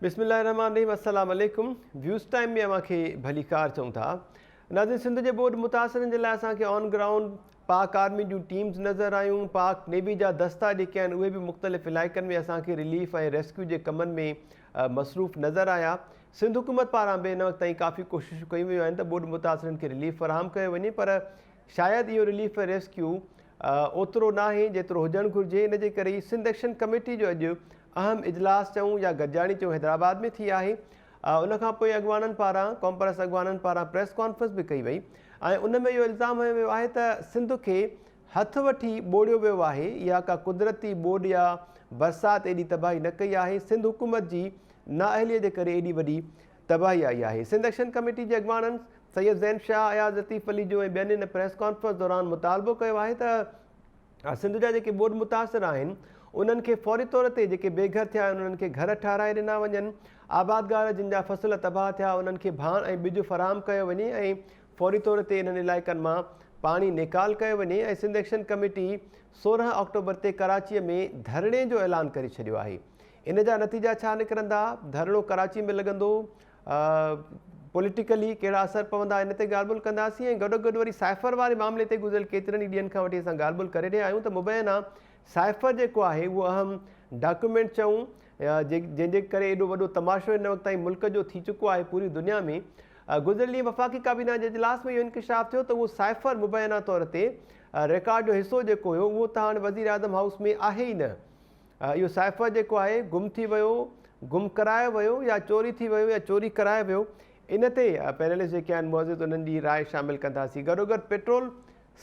بسم الله الرحمن الرحيم السلام عليڪم ويوز ٽائيم ۾ اوهان کي ڀليڪار چئون ٿا ناظرين سنڌ جي ٻوڏ متاثرن جي لاء اسان کي آن گرائونڊ پاڪ آرمي جون ٽيمز نظر آيون پاڪ نيوي جا دستا جيڪي آهن اهي به مختلف علائقن ۾ اسان کي رليف ۽ ريسڪيو جي ڪمن ۾ مصروف نظر آيا سنڌ حڪومت پاران به هن وقت تائين ڪافي ڪوششون ڪيون ويون آهن ته ٻوڏ متاثرن کي رليف فراهم ڪيو وڃي پر شايد اهو رليف ۽ ريسڪيو اوترو ناهي جيترو هجڻ گهرجي ان جي ڪري ئي سنڌ ايڪشن ڪميٽي جو اڄ اهم اجلاس چئون يا گڏجاڻي چئون حيدرآباد ۾ ٿي آهي ان کان پوء اڳواڻن پاران قومپرست اڳواڻن پاران پريس ڪانفرنس به ڪئي وئي ۽ ان ۾ اهو الزام هنيو ويو آهي ته سنڌ کي هٿ وٺي ٻوڙيو ويو آهي اها ڪا قدرتي ٻوڏ يا برسات ايڏي تباهي نه ڪئي آهي سنڌ حڪومت جي نااهلي جي ڪري ايڏي وڏي تباهي آئي آهي. سنڌ ايڪشن ڪميٽي جي اڳواڻن سيد زين شاهه، اياز لطيف پليجو ۽ ٻين هن پريس ڪانفرنس دوران مطالبو ڪيو آهي ته سنڌ جا جيڪي ٻوڏ متاثر آهن انهن کي فوري طور تي جيڪي بي گهر ٿيا آهن انهن کي گهر ٺهرائي ڏنا وڃن، آبادگار جن جا فصل تباهه ٿيا انهن کي ڀاڻ ۽ ٻج فراهم ڪيو وڃي ۽ فوري طور تي انهن علائقن مان پاڻي نيڪال ڪيو وڃي ۽ سنڌ ايڪشن ڪميٽي 16 آڪٽوبر تي ڪراچي ۾ ڌرڻي جو اعلان ڪري ڇڏيو آهي. ان جا نتيجا ڇا نڪرندا، ڌرڻو ڪراچي ۾ لڳندو، پوليٽيڪلي ڪهڙا اثر پوندا ان تي ڳالهه ٻولهه ڪنداسين ۽ گڏو گڏ وري سائفر واري معاملي تي گذريل ڪيترن ئي ڏينهن کان وٺي اسان ڳالهه ٻولهه ڪري رهيا آهيون ته مبينا سائفر جيڪو آهي اهو اهم ڊاڪيومينٽ چئون جنهن جي ڪري ايڏو وڏو تماشو هن وقت تائين ملڪ جو ٿي چڪو آهي پوري دنيا ۾ گذريل ڏينهن وفاقي ڪابينا جي اجلاس ۾ اهو انڪشاف ٿيو ته اهو سائفر مبينا طور تي رڪارڊ جو حصو جيڪو هيو اهو ته هاڻي وزيراعظم هائوس ۾ آهي ئي نه اهو سائفر جيڪو آهي گم ٿي ويو، گم ڪرايو ويو يا چوري ٿي ويو يا چوري ڪرايو ويو ان تي پينلسٽ جيڪي آهن معزز انهن جي راء شامل ڪنداسين گڏوگڏ پيٽرول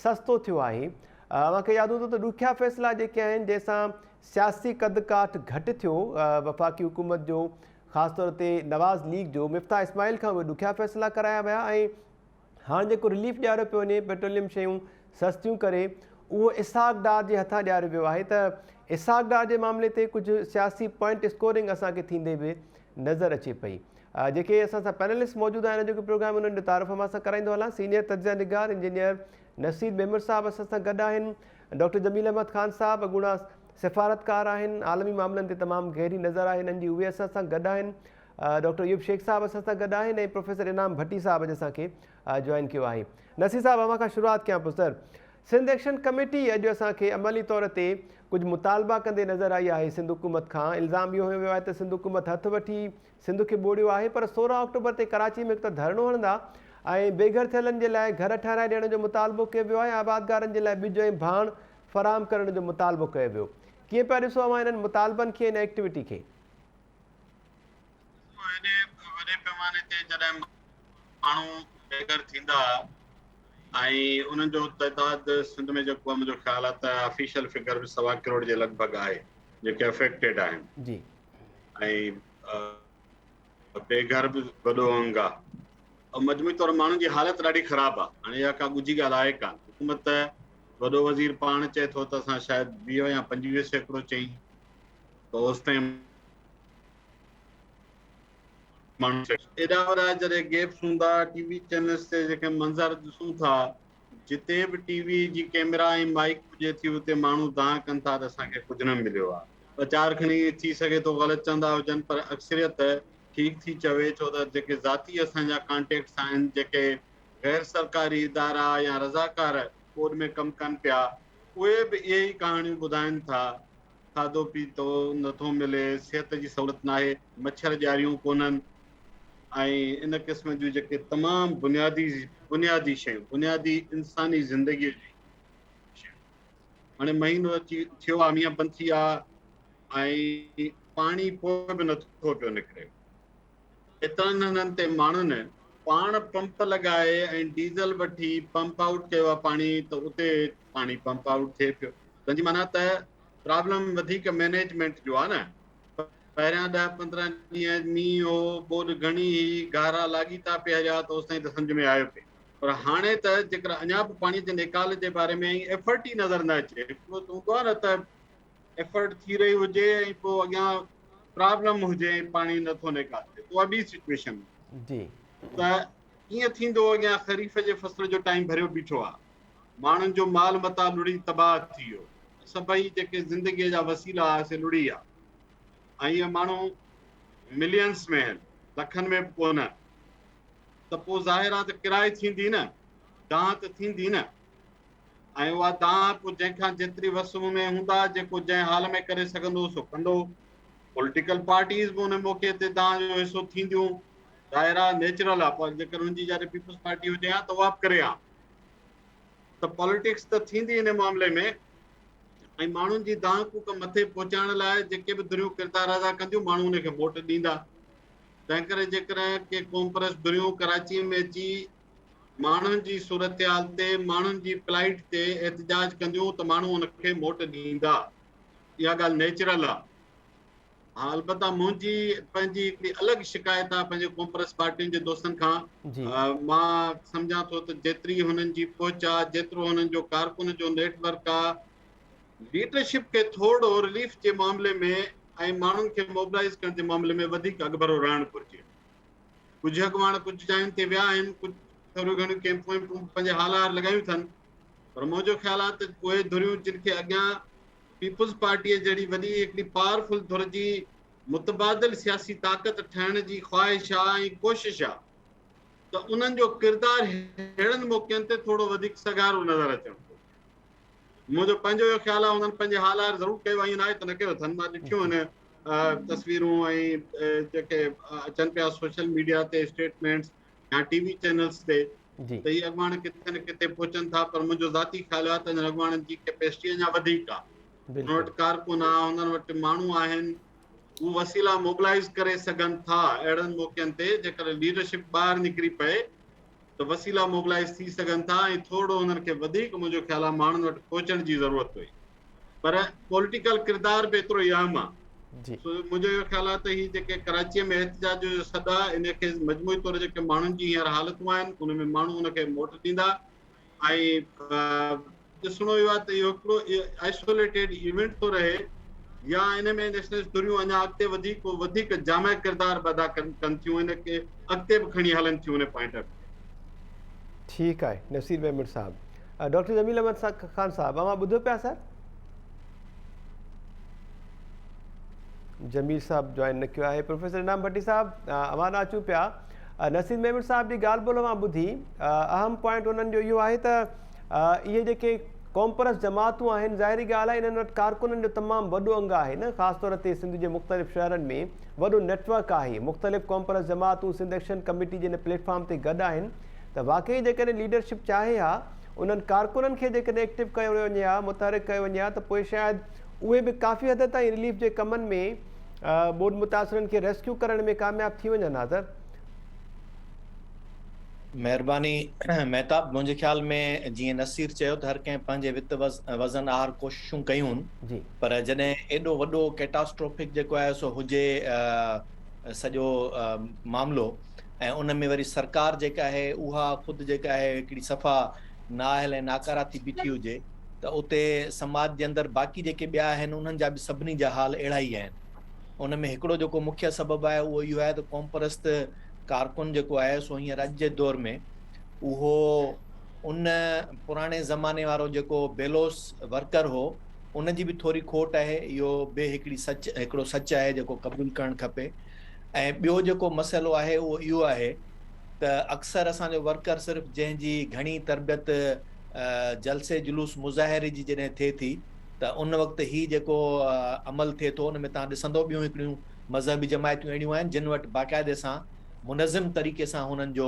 سستو ٿيو آهي اوهان کي ياد هوندو ته ڏکيا فيصلا جيڪي آهن جنهن سان سياسي قد ڪاٺ گهٽ ٿيو وفاقي حڪومت جو خاص طور تي نواز ليگ جو مفتاح اسماعيل کان اهي ڏکيا فيصلا ڪرايا ويا ۽ هاڻ جيڪو رليف ڏياريو پيو وڃي پيٽروليم شيون سستيون ڪري اهو اسحاق ڊار جي هٿان ڏياريو ويو آهي ته اسحاق ڊار جي معاملي تي ڪجهه سياسي پوائنٽ اسڪورنگ اسان کي ٿيندي به نظر اچي پئي جيڪي اسان سان پينلسٽ موجود آهن اڄوڪي پروگرام انهن جو تعارف اوهان سان ڪرائيندو هلان سينيئر تجزيه نگار انجنيئر نصير ميمڻ صاحب اسان سان گڏ آهن ڊاڪٽر جميل احمد خان صاحب اڳوڻا سفارتڪار آهن عالمي معاملن تي تمام گهري نظر آهي انهن جي اهي اسان سان گڏ آهن ڊاڪٽر ايوب شيخ صاحب اسان سان گڏ آهن ۽ پروفيسر انعام ڀٽي صاحب اڄ اسان کي جوائن ڪيو آهي. نصير صاحب اوهان کان شروعات ڪيان پيو سر سنڌ ايڪشن ڪميٽي اڄ اسان کي عملي طور تي ڪجهه مطالبا ڪندي نظر آئي آهي سنڌ حڪومت کان الزام اهو هنيو ويو آهي ته سنڌ حڪومت هٿ وٺي سنڌ کي ٻوڙيو آهي پر 16 آڪٽوبر تي ڪراچي ۾ هڪ ته ڌرڻو هڻندا ۽ بي گهر ٿيلن جي لاء گهر ٺهرائي ڏيڻ جو مطالبو ڪيو ويو آهي آبادگارن جي لاء ٻج ۽ ڀاڻ فراهم ڪرڻ جو مطالبو ڪيو ويو ڪيئن پيا ڏسو اوهان انهن مطالبن کي ان ايڪٽيوٽي کي؟ ايڏي وڏي پيماني تي جڏهن ماڻهو بي گهر ٿيندا ۽ انهن جو تعداد سنڌ ۾ جيڪو منهنجو خيال آهي ته آفيشل فگر به سوا ڪروڙ جي لڳ ڀڳ آهي جيڪي افيڪٽيڊ آهن جي ۽ بي گهر به وڏو انگ آهي مجموعي طور ماڻهن جي حالت ڏاڍي خراب آهي هاڻي اها ڪا ڳجهي ڳالهه آهي ڪانه حڪومت وڏو وزير پاڻ چئي ٿو ته اسان شايد 20 يا 25% چئي ته اوستائين ماڻهو ايڏا وڏا جڏهن گيپس هوندا ٽي وي چينلز تي جيڪي منظر ڏسون ٿا جتي به ٽي وي جي ڪيمرا ۽ مائيڪ پڄي ٿي اتي ماڻهو دانهن ڪن ٿا ته اسان کي ڪجهه نه مليو آهي ٻه چار کڻي ٿي سگهي ٿو غلط چوندا هجن پر اڪثريت ٺيڪ ٿي چوي ڇو ته جيڪي ذاتي اسان جا ڪانٽيڪٽس آهن جيڪي غير سرڪاري ادارا يا رضاڪار ٻوڏ ۾ ڪم ڪن پيا اهي به اهي ئي ڪهاڻيون ٻڌائن ٿا کاڌو پيتو نٿو ملي، صحت جي سهولت ناهي، مڇر ڄاريون ڪونهن ۽ ان قسم جون جيڪي تمام بنيادي بنيادي شيون بنيادي انساني زندگيء جون شيون. هاڻي مهينو اچي ٿيو آهي مينهن بند ٿي آ ۽ پاڻي پوء به نٿو پيو نڪري. ايترن هنڌن تي ماڻهن پاڻ پمپ لڳائي ۽ ڊيزل وٺي پمپ آئوٽ ڪيو آهي پاڻي ته اتي پاڻي پمپ آئوٽ ٿئي پيو تنهن جي معنيٰ ته پرابلم وڌيڪ مينيجمينٽ جو آهي نه پهريان 10 15 ڏينهن مينهن هو ٻوڏ گهڻي هئي گهارا لاڳيتا پئي هليا ته اوستائين ته سمجهه ۾ آيو پئي پر هاڻي ته جيڪر اڃا به پاڻي جي نيڪال جي باري ۾ ايفرٽ ئي نظر نه اچي هڪڙو ته هوندو آهي نه ته ايفرٽ ٿي رهي هجي ۽ پوء اڳيان پرابلم هجي ۽ پاڻي نٿو نيڪال ٿئي اها ٻي سچويشن جي ته ڪيئن ٿيندو اڳيان خريف جي فصل جو ٽائيم ڀريو بيٺو آ ماڻهن جو مال متاع لڙي تباهه ٿي ويو سڀئي جيڪي زندگي جا وسيلا آ سي لڙي ويا ۽ اهي ماڻهو ملينس ۾ آهن، لکن ۾ به ڪونه، ته پوء ظاهر آهي ته ڪرائي ٿيندي نه، دانهن ته ٿيندي نه ۽ اها دانهن پوء جنهن کان جيتري وس ۾ هوندا، جيڪو جنهن حال ۾ ڪري سگهندو سو ڪندو. پوليٽيڪل پارٽيز به ان موقعي تي دانهن جو حصو ٿينديون، ظاهر آهي نيچرل آهي، پر جيڪر ان جي جاء تي پيپلز پارٽي هجي ها ته اها به ڪري ها. ته پاليٽڪس ته ٿيندي ان معاملي ۾ ۽ ماڻهن جي دانهن ڪوڪ مٿي پهچائڻ لاء جيڪي به ڌريون ڪردار ادا ڪنديون ماڻهو ان کي موٽ ڏيندا. تنهنڪري جيڪڏهن ڪي قومپرست ڌريون ڪراچي ۾ اچي ماڻهن جي صورتحال تي ماڻهن جي پلائيٽ تي احتجاج ڪنديون ته ماڻهو ان کي موٽ ڏيندا. اها ڳالهه نيچرل آهي. ها البته منهنجي پنهنجي هڪڙي الڳ شڪايت آهي پنهنجي قومپرست پارٽين جي دوستن کان مان سمجهان ٿو ته جيتري هنن جي پهچ آهي جيترو هنن جو ڪارڪن جو نيٽ ورڪ آهي ليڊرشپ کي ٿورڙو رليف جي معاملي ۾ ۽ ماڻهن کي موبلائز ڪرڻ جي معاملي ۾ وڌيڪ اڳڀرو رهڻ گهرجي. ڪجهه اڳواڻ ڪجهه جاين تي ويا آهن ڪجهه ٿوريون گهڻيون ڪيمپون ويمپون پنهنجي حال آهر لڳايون اٿن پر منهنجو خيال آهي ته اهي ڌريون جن کي اڳيان پيپلز پارٽيء جهڙي وڏي هڪڙي پاورفل ڌر جي متبادل سياسي طاقت ٺهڻ جي خواهش آ ۽ ڪوشش آ ته انهن جو ڪردار ههڙن موقعن تي ٿورو وڌيڪ سگهارو نظر اچڻ گهرجي. منهنجو پنهنجو اهو خيال آ انهن پنهنجي حال آهر ضرور ڪيو آ ائين ناهي ته نه ڪيو اٿن مان ڏٺيون آهن تصويرون ۽ جيڪي اچن پيا سوشل ميڊيا تي اسٽيٽمينٽس يا ٽي وي چينلز تي ته هي اڳواڻ ڪٿي نه ڪٿي پهچن ٿا پر منهنجو ذاتي خيال آهي ته انهن اڳواڻن جي ڪيپيسٽي اڃا وڌيڪ آهي انهن وٽ ڪارڪن آهن انهن وٽ ماڻهو آهن هو وسيلا موبلائز ڪري سگهن ٿا اهڙن موقعن تي جيڪڏهن ليڊرشپ ٻاهر نڪري پئي ته وسيلا موبلائز ٿي سگهن ٿا ۽ ٿورڙو انهن کي وڌيڪ منهنجو خيال آهي ماڻهن وٽ پهچڻ جي ضرورت هئي پر پوليٽيڪل ڪردار به ايترو ئي اهم آ. سو منهنجو اهو خيال آ ته هي جيڪي ڪراچيء ۾ احتجاج جو سڏ آ ان کي مجموعي طور جيڪي ماڻهن جي هينئر حالتون آهن ان ۾ ماڻهو ان کي موٽ ڏيندا ۽ ڏسڻو اهو آ ته اهو هڪڙو آئسوليٽيڊ ايونٽ ٿو رهي يا ان ۾ نيشنلسٽ ڌريون اڃا اڳتي وڌي ڪو وڌيڪ جامع ڪردار به ادا ڪن ٿيون ان کي اڳتي به کڻي هلن ٿيون ان پوائنٽ آف ٺيڪ آهي نصير ميمڻ صاحب. ڊاڪٽر جميل احمد خان صاحب اوهان ٻڌو پيا سر؟ جميل صاحب جوائن نه ڪيو آهي پروفيسر انعام ڀٽي صاحب اوهان ڏانهن اچون پيا نصير ميمڻ صاحب جي ڳالهه ٻولهه اوهان ٻڌي اهم پوائنٽ انهن جو اهو آهي ته اهي جيڪي قومپرست جماعتون آهن ظاهري ڳالهه آهي انهن وٽ ڪارڪنن جو تمام وڏو انگ آهي نه خاص طور تي سنڌ جي مختلف شهرن ۾ وڏو نيٽورڪ آهي مختلف قومپرست جماعتون سنڌ ايڪشن ڪميٽي جي ان پليٽ فارم تي گڏ آهن ته واقعي جيڪڏهن ليڊرشپ چاهي ها انهن ڪارڪنن کي جيڪڏهن ايڪٽو ڪيو وڃي ها متحرڪ ڪيو وڃي ها ته پوء شايد اهي به ڪافي حد تائين رليف جي ڪمن ۾ ٻوڏ متاثرن کي ريسڪيو ڪرڻ ۾ ڪامياب ٿي وڃن ها سر. مهرباني مهتاب منهنجي خيال ۾ جيئن نصير چيو ته هر ڪنهن پنهنجي وت وزن آهر ڪوششون ڪيون پر جڏهن ايڏو وڏو ڪيٽاسٽروفڪ جيڪو آهي سو هجي سڄو معاملو ۽ ان ۾ وري سرڪار جيڪا آهي اها خود جيڪا آهي هڪڙي صفا نااهل ۽ ناڪاره ٿي بيٺي هجي ته اتي سماج جي اندر باقي جيڪي ٻيا آهن انهن جا به سڀني جا حال اهڙا ئي آهن. ان ۾ هڪڙو جيڪو مکيه سبب آهي اهو اهو آهي ته قومپرست ڪارڪن جيڪو آهي سو هينئر اڄ جي دور ۾ اهو ان پراڻي زماني وارو جيڪو بيلوس ورڪر هو ان جي به ٿوري کوٽ آهي اهو به هڪڙي سچ هڪڙو سچ آهي جيڪو قبول ڪرڻ کپي. ۽ ٻيو جيڪو مسئلو آهي اهو اهو آهي ته اڪثر اسان جو ورڪر صرف جنهن جي گهڻي تربيت جلسي جلوس مظاهري جي جڏهن ٿئي ٿي ته ان وقت هي جيڪو عمل ٿئي ٿو ان ۾ توهان ڏسندو ٻيون هڪڙيون مذهبي جماعتون اهڙيون آهن جن وٽ باقاعدي سان منظم طريقي سان هنن جو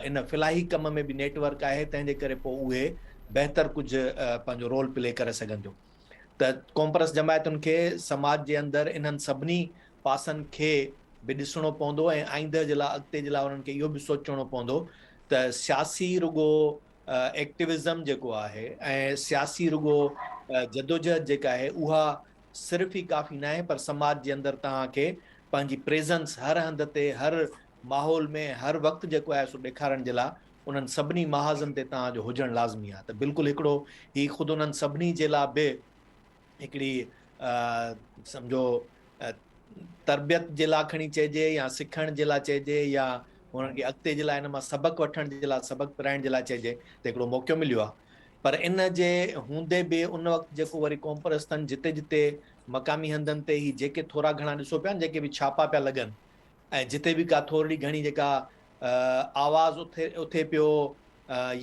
ان فلاحي ڪم ۾ به نيٽ ورڪ آهي تنهن جي ڪري پوء اهي بهتر ڪجهه پنهنجو رول پلي ڪري سگهن ٿيون ته قومپرست جماعتن کي سماج جي اندر انهن سڀني پاسن کي به ڏسڻو پوندو ۽ آئنده جي لاء اڳتي جي لاء انهن کي اهو به سوچڻو پوندو ته سياسي رڳو ايڪٽوزم جيڪو آهي ۽ سياسي رڳو جدوجهد جيڪا آهي اها صرف ئي ڪافي ناهي پر سماج جي اندر توهان کي پنهنجي پريزنس هر هنڌ تي هر ماحول ۾ هر وقت جيڪو آهي سو ڏيکارڻ جي لاء انهن سڀني محاذن تي توهان جو هجڻ لازمي آهي ته بلڪل هڪڙو هي خود انهن سڀني جي لاء به هڪڙي سمجهو تربيت جي لاء کڻي چئجي يا سکڻ جي لاء چئجي يا انهن کي اڳتي جي لاء ان مان سبق وٺڻ جي لاء سبق پرائڻ جي لاء چئجي ته هڪڙو موقعو مليو آهي. پر ان جي هوندي به ان وقت جيڪو وري قومپرستن جتي جتي مقامي هنڌن تي هي جيڪي ٿورا گهڻا ڏسو پيا نه جيڪي به ڇاپا پيا لڳن ۽ جتي به ڪا ٿورڙي گهڻي جيڪا آواز اٿي اٿي پيو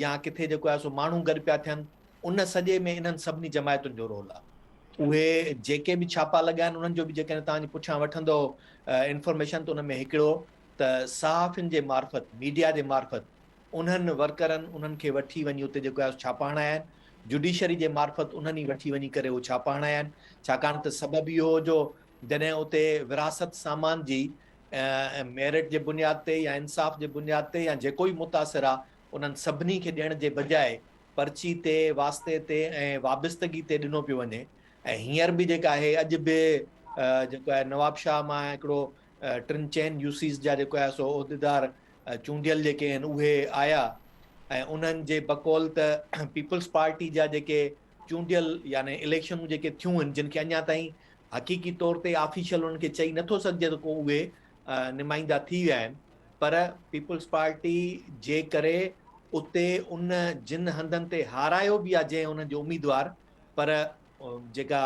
يا ڪٿي جيڪو آهي سو ماڻهو گڏ پيا ٿين ان سڄي ۾ انهن سڀني جماعتن جو رول آهي. اهي جيڪي به ڇاپا لڳا آهن انهن جو به جيڪڏهن توهان جي پٺيان وٺندو انفارميشن ته ان ۾ هڪڙو ته صحافين جي معرفت ميڊيا جي معرفت انهن ورڪرن انهن کي وٺي وڃي اتي جيڪو آهي ڇاپا هڻايا آهن جوڊيشري جي معرفت انهن ئي وٺي وڃي ڪري اهو ڇاپا هڻايا آهن ڇاڪاڻ ته سبب اهو هو جو جڏهن اتي وراثت سامان جي ميرٽ جي بنياد تي يا انصاف جي بنياد تي يا جيڪو ئي متاثر آهي انهن سڀني کي ڏيڻ جي بجاء پرچي تي، واسطي تي ۽ وابستگي تي ڏنو پيو وڃي ۽ هينئر به جيڪا آهي اڄ به جيڪو آهي نوابشاهه مان هڪڙو ٽن چئن يو سيز جا جيڪو آهي سو عهديدار چونڊيل جيڪي آهن اهي آيا ۽ انهن جي بقول ته پيپلز پارٽي جا جيڪي چونڊيل يعني اليڪشنون جيڪي ٿيون آهن جن کي اڃا تائين حقيقي طور تي آفيشل انهن کي چئي نٿو سگهجي ته ڪو اهي نمائندا ٿي ويا آهن پر پيپلز پارٽي جي ڪري اتي ان جن هنڌن تي هارايو به آهي جنهن انهن جي اميدوار پر جيڪا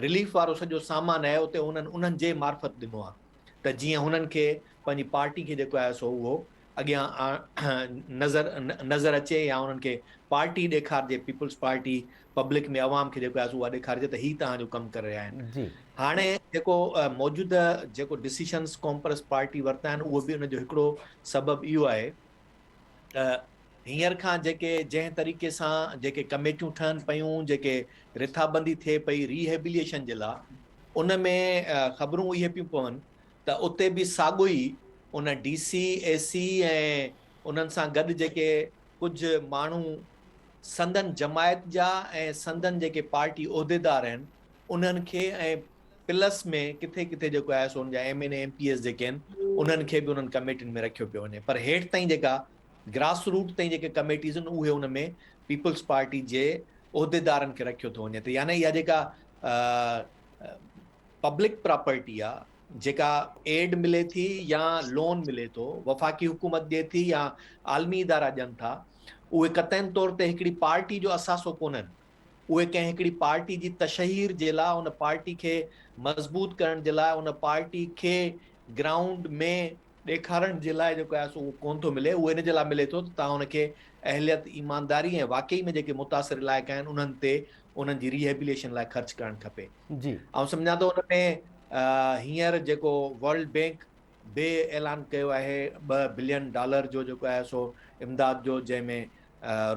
رليف وارو سڄو سامان آهي اتي انهن انهن جي معرفت ڏنو آهي ته جيئن هنن کي پنهنجي پارٽي کي جيڪو آهي سو اهو اڳيان نظر نظر اچي يا انهن کي پارٽي ڏيکارجي پيپلز پارٽي پبلڪ ۾ عوام کي جيڪو آهي سو اها ڏيکارجي ته هي توهان جو ڪم ڪري رهيا آهن جي هاڻي جيڪو موجوده جيڪو ڊسيشنز قومپرست پارٽي ورتا آهن اهو به ان جو هڪڙو سبب اهو آهي ته هينئر کان جيڪي جنهن طريقي سان جيڪي ڪميٽيون ٺهن پيون جيڪي رٿابندي ٿئي پئي ريهيبليشن جي لا ان ۾ خبرون اهي پيون پون ته اتي به ساڳو ئي ان ڊي سي، اي سي ۽ انهن سان گڏ جيڪي ڪجهه ماڻهو سندن جماعت جا ۽ سندن جيڪي پارٽي عهديدار آهن انهن کي ۽ پلس ۾ ڪٿي ڪٿي جيڪو آهي سو ان جا M N A M P As جيڪي آهن انهن کي به انهن ڪميٽين ۾ رکيو پيو وڃي پر هيٺ تائين جيڪا گراس روٽ تائين جيڪي ڪميٽيز آهن اهي ان ۾ پيپلز پارٽي جي عهديدارن کي رکيو ٿو وڃي ته يعني اها جيڪا پبلڪ پراپرٽي آ جيڪا ايڊ ملي ٿي يا لون ملي ٿو وفاقي حڪومت ڏي ٿي يا عالمي ادارا ڏين ٿا اهي قطعين طور تي هڪڙي پارٽي جو اثاثو ڪونهن اهي ڪنهن هڪڙي پارٽي جي تشهير جي لاء ان پارٽي کي مضبوط ڪرڻ جي لاء ان پارٽي کي گرائونڊ ۾ ڏيکارڻ جي لاء جيڪو آهي سو اهو ڪونه ٿو ملي، اهو ان جي لاء ملي ٿو ته توهان ان کي اهليت، ايمانداري ۽ واقعي ۾ جيڪي متاثر علائقا آهن انهن تي انهن جي ريهيبليشن لاء خرچ ڪرڻ کپي. جي. آئون سمجهان ٿو ان ۾ هينئر جيڪو ورلڊ بينڪ به اعلان ڪيو آهي ٻه بلين ڊالر جو جيڪو آهي سو امداد جو جنهن ۾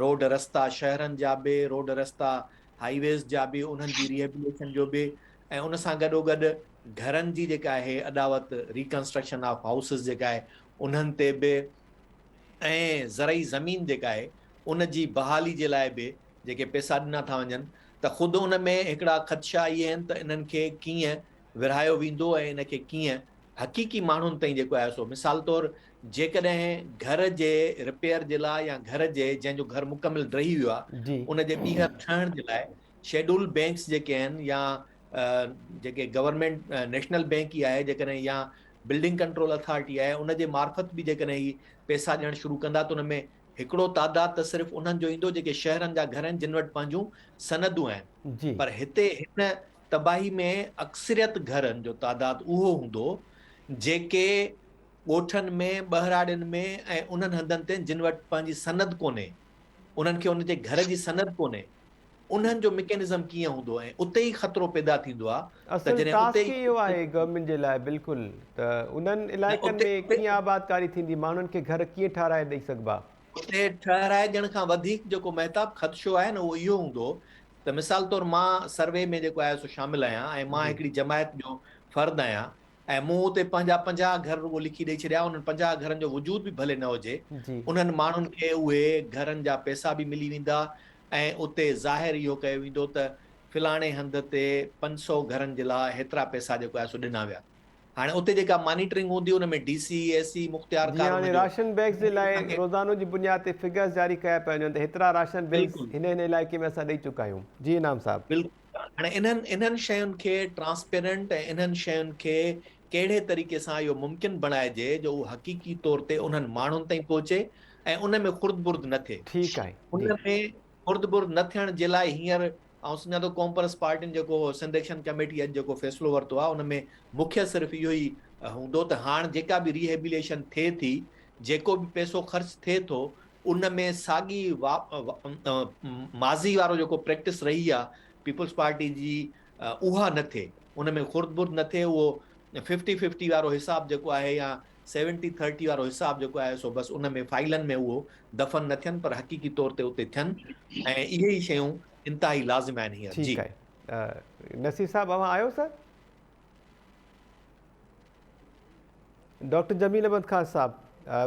روڊ رستا شهرن جا به روڊ رستا هائي ويز جا به انهن جي ريهيبليشن جو به ۽ ان سان گڏوگڏ گهرن جي جيڪا آهي اڏاوت ريڪنسٽرڪشن آف هائوسز جيڪا آهي انهن تي به ۽ زرعي زمين جيڪا آهي ان جي بحالي جي لاء به جيڪي پئسا ڏنا ٿا وڃن ته خود ان ۾ هڪڙا خدشا اهي آهن ته انهن کي ڪيئن ورهايو ويندو ۽ ان کي ڪيئن حقيقي ماڻهن تائين جيڪو آهي سو مثال طور جيڪڏهن گهر جي رپيئر جي لاء يا گهر جي جنهن جو گهر مڪمل ڊهي ويو آهي ان جي ٻيهر ٺهڻ جي لاء شيڊول بينڪس جيڪي آهن يا جيڪي گورنمينٽ نيشنل بينڪ ئي آهي جيڪڏهن يا بلڊنگ ڪنٽرول اٿارٽي آهي ان جي معرفت به جيڪڏهن هي پئسا ڏيڻ شروع ڪندا ته ان ۾ هڪڙو تعداد ته صرف انهن جو ايندو جيڪي شهرن جا گهر آهن جن وٽ پنهنجون سندون آهن پر هتي هن تباهي ۾ اڪثريت گهرن جو تعداد اهو هوندو جيڪي ڳوٺن ۾ ٻهراڙين ۾ ۽ انهن هنڌن تي جن وٽ پنهنجي سند ڪونهي انهن کي ان جي گهر جي سند ڪونهي انهن جو مڪينزم ڪيئن هوندو ۽ اتي ئي خطرو پيدا ٿيندو آ ته اصل جڏهن ٽاسڪ اتي ئي اهو آهي گورنمينٽ جي لاء بلڪل ته انهن نه علائقن اتي ۾ ڪيئن آبادڪاري ٿيندي ماڻهن کي گهر ڪيئن ٺهرائي ڏئي سگهبا. اتي ٺهرائي ڏيڻ کان وڌيڪ جيڪو مهتاب خدشو آهي نه اهو اهو هوندو ته مثال طور مان سروي ۾ جيڪو آهي سو شامل آهيان ۽ مان جي. هڪڙي جماعت جو فرد آهيان ۽ مون اتي پنهنجا 50 گهر رڳو لکي ڏئي ڇڏيا، انهن 50 گهرن جو وجود به ڀلي نه هجي، جي. انهن ماڻهن کي اهي گهرن جا پئسا به ملي ويندا ۽ اتي ظاهر اهو ڪيو ويندو ته فلاڻي هنڌ تي 500 گهرن جي لاء هيترا پئسا جيڪو آهي سو ڏنا ويا. هاڻي اتي جيڪا مانيٽرنگ هوندي ان ۾ ڊي سي، اي سي، جي مختيارڪار هاڻي ان جو راشن بيگز جي لاء اسان کي روزانو جي بنياد تي فگرز جاري ڪيا پيا وڃن ته هيترا راشن بيگز بلڪل. هن هن علائقي ۾ اسان ڏئي چڪا آهيون. جي انعام صاحب. بلڪل. هاڻي انهن انهن شين کي ٽرانسپيرنٽ ۽ انهن شين کي ڪهڙي طريقي سان اهو ممڪن بڻائجي جو اهو حقيقي طور تي انهن ماڻهن تائين پهچي ۽ ان ۾ خرد برد نه ٿئي. ٺيڪ آهي ان جي. ۾ خرد برد نه ٿيڻ جي لاء هينئر آئون سمجهان ٿو قومپرست پارٽين جيڪو سنڌ ايڪشن ڪميٽي اڄ جيڪو فيصلو ورتو آهي ان ۾ مکيه صرف اهو ئي هوندو ته هاڻ جيڪا به ريهيبليشن ٿئي ٿي جيڪو به پئسو خرچ ٿئي ٿو ان ۾ ساڳي ماضي وارو جيڪو پريڪٽس رهي آهي پيپلز پارٽي جي اها نه ٿئي ان ۾ خرد برد نه ٿئي اهو ففٽي ففٽي وارو حساب جيڪو آهي يا سيونٽي ٿرٽي وارو حساب جيڪو آهي سو بس ان ۾ فائلن ۾ اهو دفن نه ٿين پر حقيقي طور تي اتي ٿين ۽ اهي ئي شيون انتهائي لازم آهن هينئر جي. ٺيڪ آهي نصير صاحب اوهان آهيو سر؟ ڊاڪٽر جميل احمد خان صاحب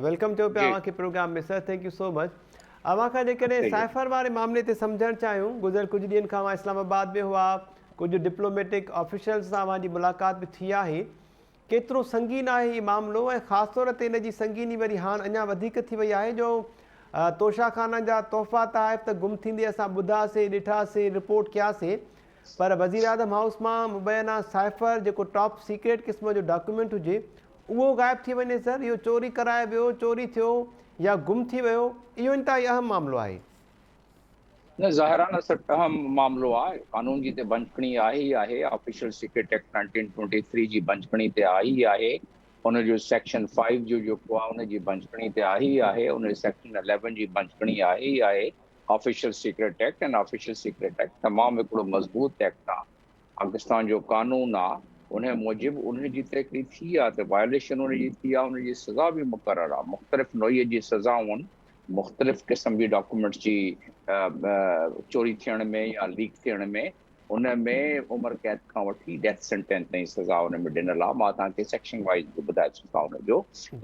welcome چئون پيا اوهان کي programme ۾ sir thank you so much اوهان کان جيڪڏهن سائفر واري معاملي تي سمجهڻ چاهيون گذريل ڪجهه ڏينهن کان اوهان اسلام آباد ۾ هئا ڪجهه ڊپلوميٽڪ آفيشلز سان اوهان جي ملاقات به ٿي آهي ڪيترو سنگين آهي هي معاملو ۽ خاص طور تي ان جي سنگيني وري هاڻ اڃا وڌيڪ ٿي وئي آهي جو توشا خانه جا تحفا تحائف ته گم ٿيندي اسان ٻڌاسي ڏٺاسي رپورٽ ڪياسي پر وزيراعظم هائوس مان مبينا سائفر جيڪو ٽاپ سيڪريٽ قسم جو ڊاڪيومينٽ هجي اهو غائب ٿي وڃي سر اهو چوري ڪرائي ويو چوري ٿيو يا گم ٿي ويو اهو انتهائي اهم معاملو آهي. نه ظاهر آهي نه سر اهم معاملو آهي قانون جي ته ڀڃڪڻي آهي ئي آهي آفيشل سيڪريٽ ايڪٽ 1923 جي ڀڃڪڻي تي آهي ئي آهي ان جو سيڪشن 5 جو جيڪو آهي ان جي ڀڃڪڻي تي آهي ئي آهي ان جي سيڪشن 11 جي ڀڃڪڻي آهي ئي آهي official secret act ۽ official secret act تمام هڪڙو مضبوط ايڪٽ آهي پاڪستان جو قانون آهي ان موجب ان جي ته هڪڙي ٿي آهي ته وائليشن ان جي ٿي آهي ان جي سزا به مقرر آهي مختلف نوعيت جي سزائون مختلف قسم جي ڊاڪيومينٽس جي چوري ٿيڻ ۾ يا ليڪ ٿيڻ ۾ ان ۾ عمر قيد کان وٺي ڊيٿ سينٽينس تائين سزا ان ۾ ڏنل آهي مان توهان کي سيڪشن وائيز به ٻڌائي سگهان ان جو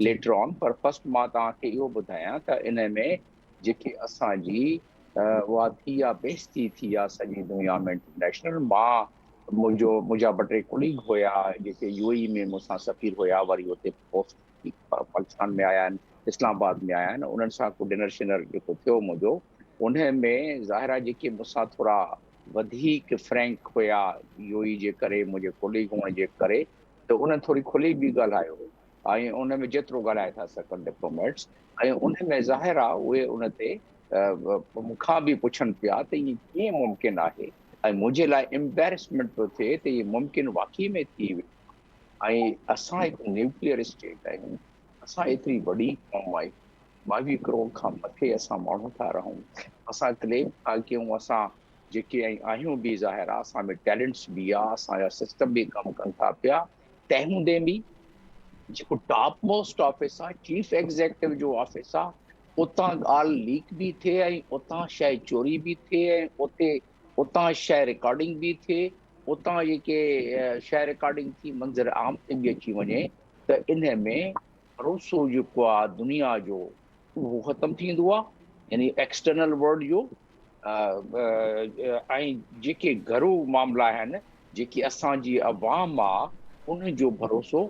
ليٽر آن پر فرسٽ مان توهان کي اهو ٻڌايان ته ان ۾ جيڪي اسان جي اها ٿي آ بيستي ٿي آ سڄي دنيا ۾ انٽرنيشنل مان منهنجو منهنجا ٻه ٽي ڪليگ هيا جيڪي يو اي ۾ مون سان سفير هيا وري اتي پوسٽ پاڪستان ۾ آيا آهن اسلام آباد ۾ آيا آهن انهن سان ڪو ڊنر شنر جيڪو ٿيو منهنجو انهي ۾ ظاهر آهي جيڪي مون سان ٿورا وڌيڪ فرينڪ هيا يو اي جي ڪري منهنجي ڪوليگ هئڻ جي ڪري ته انهن ٿوري کلي به ڳالهايو ۽ ان ۾ جيترو ڳالهائي ٿا سگهن ڊپلوميٽس ۽ ان ۾ ظاهر آهي اهي ان تي مون کان به پڇن پيا ته ائين ڪيئن ممڪن آهي ۽ منهنجي لاء امبيرسمينٽ پيو ٿئي ته اهي ممڪن واقعي ۾ ٿي ويو ۽ اسان هڪ نيوڪليئر اسٽيٽ آهيون، اسان ايتري وڏي قوم آهيون، 22 ڪروڙ کان مٿي اسان ماڻهو ٿا رهون، اسان ڪليم ٿا ڪيون، اسان جيڪي ۽ آهيون به ظاهر آهي اسان ۾ ٽيلنٽس به آهي، اسان جا سسٽم به ڪم ڪن ٿا پيا، تنهن هوندي به جيڪو ٽاپ موسٽ آفيس آهي، چيف ايگزيڪٽو جو آفيس آهي، اتان ڳالهه ليڪ به ٿئي ۽ اتان شيء چوري به ٿئي ۽ اتي اتان شيء رڪارڊنگ به ٿئي، اتان جيڪي شيء رڪارڊنگ ٿي منظر عام تي به اچي وڃي ته انهي ۾ ڀروسو جيڪو آ دنيا جو اهو ختم ٿيندو آ يعني ايڪسٽرنل ورلڊ جو ۽ جيڪي گهرو معاملا آهن جيڪي اسان جي عوام آ ان جو ڀروسو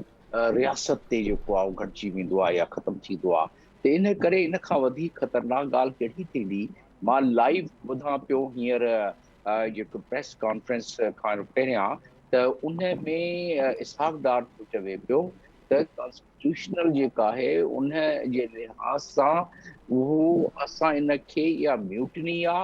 رياست تي جيڪو آ اهو گهٽجي ويندو آ يا ختم ٿيندو آ ته ان ڪري ان کان وڌيڪ خطرناڪ ڳالهه ڪهڙي ٿيندي مان لائيو ٻڌان پيو هينئر جيڪو پريس ڪانفرنس کان پهريان ته ان ۾ اسحاق ڊار ٿو چوي پيو ته ڪانسٽيٽيوشنل جيڪا آهي ان جي لحاظ سان اهو اسان ان کي اها ميوٽني آ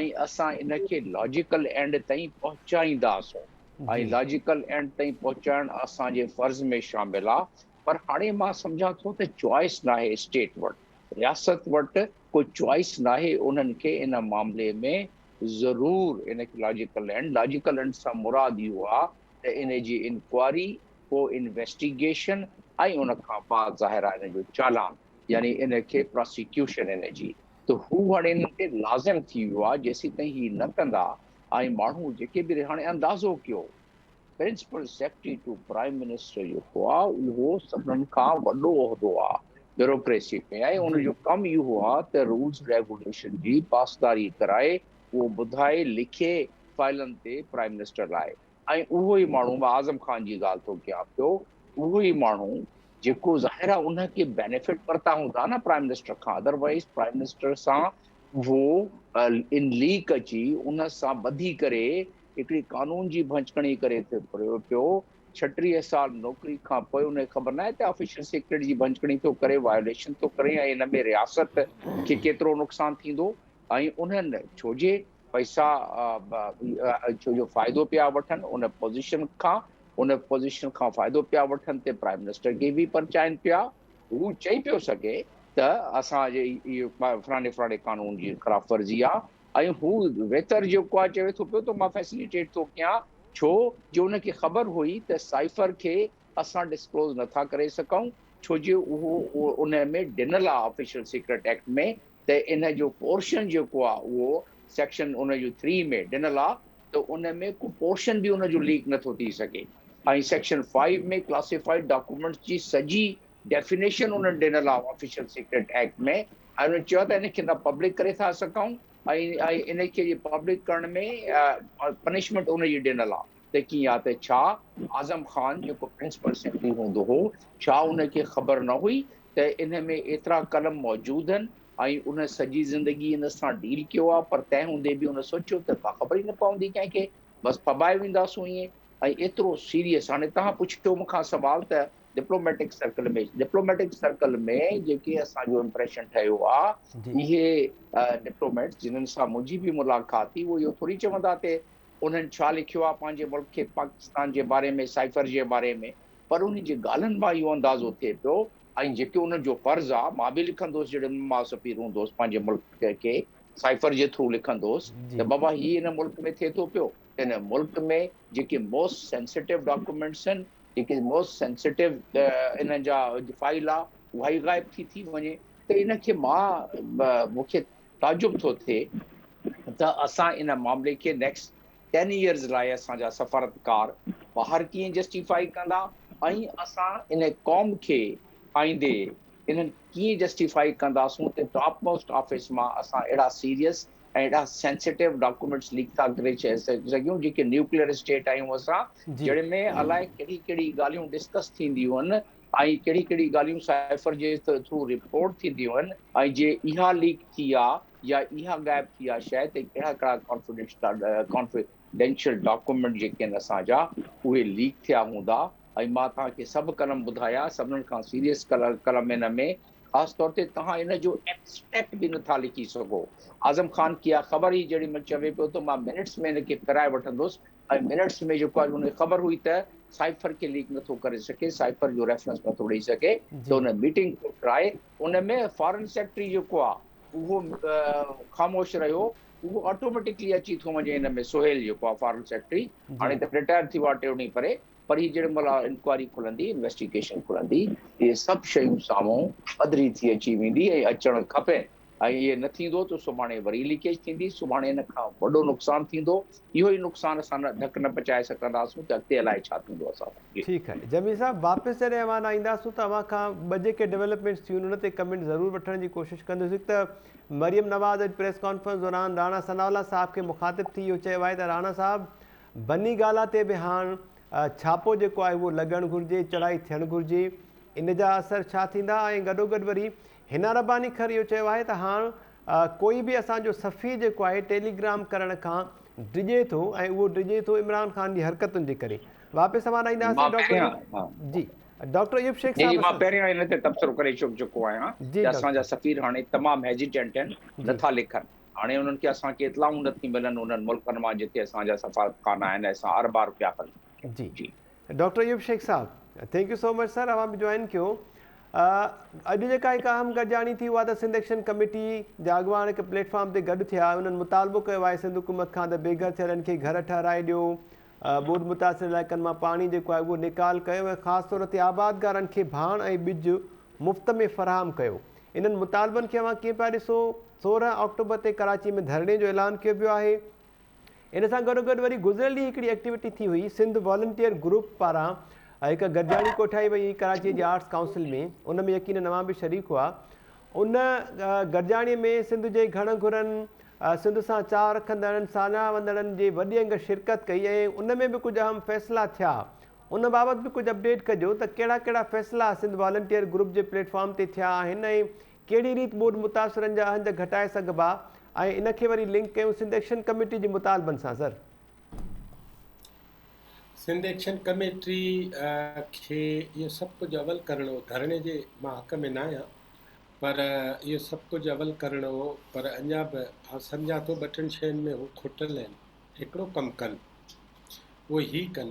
۽ اسان ان کي لاجيڪل اينڊ تائين پهچائينداسون ۽ لاجيڪل اينڊ تائين پهچائڻ اسان جي فرض ۾ شامل آ پر هاڻي مان سمجهان ٿو ته چوائس ناهي اسٽيٽ وٽ رياست وٽ ڪو چوائس ناهي انهن کي ان معاملي ۾ ضرور ان کي لاجيڪل اينڊ، لاجيڪل اينڊ سان مراد اهو آ ته ان جي انڪوائري، پوء انويسٽيگيشن ۽ ان کان بعد ظاهر آ ان جو چالان يعني ان کي پراسيڪيوشن ان جي ته هو هاڻي انهن تي لازم ٿي ويو آ جيسيتائين هي نه ڪندا ۽ ماڻهو جيڪي به هاڻي اندازو ڪيو principal secretary to prime minister جيڪو آ اهو سڀنن کان وڏو عهدو آ بيوروڪريسي ۾ ۽ ان جو ڪم اهو آ ته رولز ريگوليشن جي پاسداري ڪرائي اهو ٻڌائي لکي فائلن تي پرائيم منسٽر لاء ۽ اهو ئي ماڻهو مان اعظم خان جي ڳالهه ٿو ڪيان پيو اهو ئي ماڻهو جيڪو ظاهر آ ان کي بينيفٽ ورتا هوندا نه پرائيم منسٽر کان ادروائيز پرائيم منسٽر سان اهو ان ليڪ اچي ان سان ٻڌي ڪري هڪڙي قانون جي ڀڃڪڻي ڪري ٿي پيو، 36 سال نوڪري کان پوء ان کي خبر ناهي ته آفيشل سيڪريٽ جي ڀڃڪڻي ٿو ڪري، وايوليشن ٿو ڪري ۽ ان ۾ رياست کي ڪيترو نقصان ٿيندو. ۽ انهن ڇو جي پئسا ڇو جو فائدو پيا وٺن ان پوزيشن کان ان پوزيشن کان فائدو پيا وٺن تي پرائم منسٽر کي به پرچائن پيا. هو چئي پيو سگهي ته اسان جي اهو فلاڻي فلاڻي قانون جي خلاف ورزي آ ۽ هو ويتر جيڪو آ چوي ٿو پيو ته مان فيسليٽيٽ ٿو ڪيان ڇو جو ان کي خبر هئي ته سائفر کي اسان ڊسڪلوز نٿا ڪري سگهون ڇو جو اهو ان ۾ ڏنل آ آفيشل سيڪريٽ ايڪٽ ۾ ته ان جو پورشن جيڪو آ اهو سيڪشن ان جو ٿري ۾ ڏنل آ ته ان ۾ ڪو پورشن به ان جو ليڪ نٿو ٿي سگهي ۽ سيڪشن فائيو ۾ ڪلاسيفائيڊ ڊاڪومينٽس جي سڄي ڊيفينيشن انهن ڏنل آ آفيشل سيڪريٽ ايڪٽ ۾ ۽ انهن چيو ته ان کي نه پبلڪ ڪري ٿا سگهون ۽ ان کي پبلڪ ڪرڻ ۾ پنشمينٽ ان جي ڏنل آ ته ڪيئن آ ته ڇا اعظم خان جيڪو پرنسپل سيڪريٽري هوندو هو ڇا ان کي خبر نه هئي ته ان ۾ ايترا قلم موجود هن ۽ ان سڄي زندگي ان سان ڊيل ڪيو آ پر تنهن هوندي به ان سوچيو ته ڪا خبر ئي نه پوندي ڪنهن کي بس ڦٻائي وينداسون ائين ۽ ايترو سيريس هاڻي توهان پڇيو مون کان سوال ته ڊپلوميٽڪ سرڪل ۾ ڊپلوميٽڪ سرڪل ۾ جيڪي اسان جو امپريشن ٺهيو آ اهي ڊپلوميٽس جنھن سان منهنجي به ملاقات ٿي اهو اهو ٿوري چوندا ته انهن ڇا لکيو آهي پنهنجي ملڪ کي پاڪستان جي باري ۾ سائفر جي باري ۾ پر انهن جي ڳالهين مان اهو اندازو ٿئي پيو ۽ جيڪي انهن جو فرض آهي مان به لکندو هوس جڏهن مان سفير هوندو هوس پنهنجي ملڪ کي سائفر جي ٿرو لکندو هوس ته بابا هي هن ملڪ ۾ ٿئي ٿو پيو ته هن ملڪ ۾ جيڪي موسٽ سينسيٽو ڊاڪومينٽس آهن جيڪي موسٽ سينسيٽو انهن جا فائل آهي اها ئي غائب ٿي ٿي وڃي ته ان کي مان مون کي تعجب ٿو ٿئي ته اسان ان معاملي کي نيڪسٽ ٽين ايئرز لاء اسان جا سفارتڪار ٻاهر ڪيئن جسٽيفائي ڪندا ۽ اسان ان قوم کي آئيندي انهن ڪيئن جسٽيفائي ڪنداسون ته ٽاپ موسٽ آفيس مان اسان اهڙا سيريس ۽ اهڙا سينسيٽو ڊاڪومينٽس ليڪ ٿا ڪري سگهيون جيڪي نيوڪليئر اسٽيٽ آهيون اسان جهڙي ۾ الائي ڪهڙي ڪهڙي ڳالهيون ڊسڪس ٿينديون آهن ۽ ڪهڙي ڪهڙي ڳالهيون سائفر جي ٿرو رپورٽ ٿينديون آهن ۽ جي اها ليڪ ٿي آ يا اها غائب ٿي آ شيء ته ڪهڙا ڪهڙا ڪانفيڊينشل ڊاڪومينٽ جيڪي آهن اسان جا اهي ليڪ ٿيا هوندا ۽ مان توهان کي سڀ قلم ٻڌايا سڀنن کان سيريس قلم ان ۾ خاص طور تي توهان ان جو ايبسٽريڪٽ به نٿا لکي سگهو اعظم خان کي اها خبر هئي جهڙي مهل چوي پيو ته مان منٽس ۾ ان کي ڦيرائي وٺندس ۽ منٽس ۾ جيڪو آهي ان کي خبر هئي ته سائفر کي ليڪ نٿو ڪري سگهي سائفر جو ريفرنس نٿو ڏئي سگهي ته ان ميٽنگ ڪوٺرائي ان ۾ فارن سيڪريٽري جيڪو آهي اهو خاموش رهيو اهو آٽوميٽڪلي اچي ٿو وڃي ان ۾ سهيل جيڪو آهي فارن سيڪريٽري هاڻي ته رٽائر ٿي ويو آهي ٽيون ڏينهن پري پر هي جهڙي مهل انڪوائري کلندي انويسٽيگيشن کلندي اهي سڀ شيون سامهون پڌري ٿي اچي ويندي ۽ اچڻ کپي ۽ اهي نه ٿيندو ته سڀاڻي وري ليڪيج ٿيندي، سڀاڻي ان کان وڏو نقصان ٿيندو، اهو ئي نقصان اسان ڍڪ نه پچائي سگهنداسون ته اڳتي الائي ڇا ٿيندو اسان سان. جي. ٺيڪ آهي جميل صاحب واپس جڏهن اوهان ڏانهن اينداسون ته اوهان کان ٻه جيڪي ڊولپمينٽس ٿيون ان تي ڪمينٽ ضرور وٺڻ جي ڪوشش ڪندس هڪ ته مريم نواز اڄ پريس ڪانفرنس دوران راڻا ثناء الله صاحب کي مخاطب ٿي اهو چيو آهي ته راڻا صاحب بني گالا تي به هاڻ ڇاپو جيڪو آهي اهو لڳڻ گهرجي چڙهائي ٿيڻ گهرجي ان جا اثر ڇا ٿيندا ۽ گڏوگڏ وري حنا رباني کر اهو چيو آهي ته هاڻ ڪوئي به اسان جو سفير جيڪو آهي ٽيلي گرام ڪرڻ کان ڊڄي ٿو ۽ اهو ڊڄي ٿو عمران خان جي حرڪتن جي ڪري. واپس اوهان ڏانهن اينداسين مان ڊاڪٽر پهريان ايوب جي ڊاڪٽر ايوب شيخ جي صاحب جي مان اسان پهريان ان تي تبصرو ڪري چڪو آهيان جي ته اسان ڊاڪٽر جا سفير هاڻي تمام هيزيٽنٽ آهن جي نٿا لکن هاڻي انهن کي اسان کي اطلاعون نٿي ملن انهن ملڪن مان جتي اسان جا سفارتخانا آهن اسان اربها روپيا خرچ جي جي. ڊاڪٽر ايوب شيخ صاحب thank you so much sir اوهان به جوائن ڪيو اڄ جيڪا هڪ اهم گڏجاڻي ٿي اها ته سنڌ ايڪشن ڪميٽي جا اڳواڻ هڪ پليٽ فارم تي گڏ ٿيا انهن مطالبو ڪيو آهي سنڌ حڪومت کان ته بي گهر ٿيلن کي گهر ٺهرائي ڏيو ٻوڏ متاثر علائقن مان پاڻي جيڪو آهي اهو نيڪال ڪيو ۽ خاص طور تي آبادگارن کي ڀاڻ ۽ ٻج مفت ۾ فراهم ڪيو انهن مطالبن کي اوهان ڪيئن پيا ڏسو 16 آڪٽوبر تي ڪراچي ۾ ڌرڻي جو اعلان ڪيو ويو آهي ان سان گڏوگڏ وري گذريل ڏينهن هڪڙي ايڪٽيوٽي ٿي هئي سنڌ والنٽيئر گروپ پاران هڪ گڏجاڻي ڪوٺائي وئي هئي ڪراچي جي آرٽس ڪائونسل ۾ ان ۾ يقينن اوهان به شريڪ هئا ان گڏجاڻي ۾ سنڌ جي گهڻ گهرن سنڌ سان چاهه رکندڙن ساڃاهه وندڙن جي وڏي انگ شرڪت ڪئي ۽ ان ۾ به ڪجهه اهم فيصلا ٿيا ان بابت به ڪجهه اپڊيٽ ڪجو ته ڪهڙا ڪهڙا فيصلا سنڌ والنٽيئر گروپ جي پليٽ فارم تي ٿيا آهن ۽ ڪهڙي ريت ٻوڏ متاثرن جا اهنج گهٽائي سگهبا ۽ ان کي وري لنڪ ڪيون سنڌ ايڪشن ڪميٽي جي مطالبن سان سر. سنڌ ايڪشن ڪميٽي کي اهو سڀ ڪجهه اول ڪرڻو ڌرڻي جي مان حق ۾ ناهيان پر اهو سڀ ڪجهه اول ڪرڻو هو پر اڃا به آئون سمجهان ٿو ٻه ٽن شين ۾ هو کٽل آهن. هڪڙو ڪم ڪن اهو هي ڪن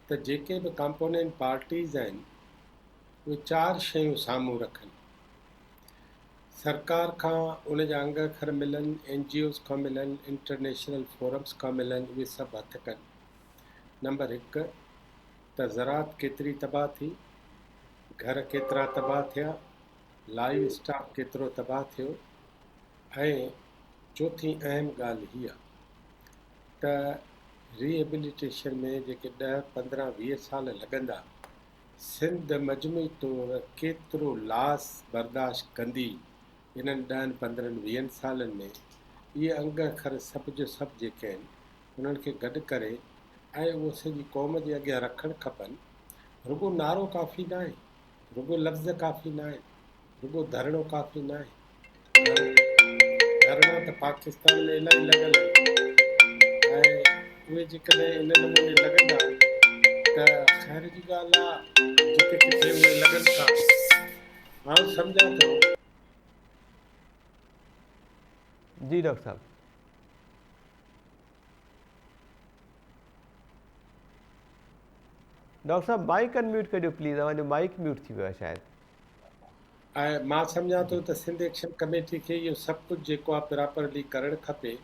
ته جيڪي به ڪامپونينٽ پارٽيز آهن اهي چار شيون سامهون رکن. سرڪار کان ان جا انگ اکر ملن، اين جي اوز کان ملن، انٽرنيشنل فورمز کان ملن اهي سڀ هٿ ڪن. نمبر هڪ ته زراعت ڪيتري تباهه ٿي، گهر ڪيترا تباهه ٿيا، لائيو اسٽاڪ ڪيترو تباهه ٿيو ۽ چوٿين اهم ڳالهه هيء ته ريهيبليٽيشن ۾ جيڪي ڏهه، 15، 20 سال لڳندا، سنڌ مجموعي طور ڪيترو لاس برداشت ڪندي انهن ڏهن، پندرهن، ويهن سالن ۾، اهي انگ اکر سڀ جو سڀ جيڪي آهن، انهن کي گڏ ڪري ۽ اهو سڄي قوم جي اڳيان رکڻ کپن. رڳو نعرو ڪافي ناهي، رڳو لفظ ڪافي ناهن، رڳو ڌرڻو ڪافي ناهي. ڌرڻا ته پاڪستان ۾ الاهي لڳل آهن ۽ اهي جيڪڏهن ان نموني لڳندا ته خير جي ڳالهه آ جتي ڪٿي اهي لڳن ٿا. آئون سمجهان ٿو. جي ڊاڪٽر صاحب. ڊاڪٽر صاحب مائيڪ ان ميوٽ ڪجو پليز اوهان جو مائيڪ ميوٽ ٿي ويو آهي شايد. ۽ مان سمجهان ٿو ته سنڌ ايڪشن ڪميٽي کي اهو سڀ ڪجهه جيڪو آهي پراپرلي ڪرڻ کپي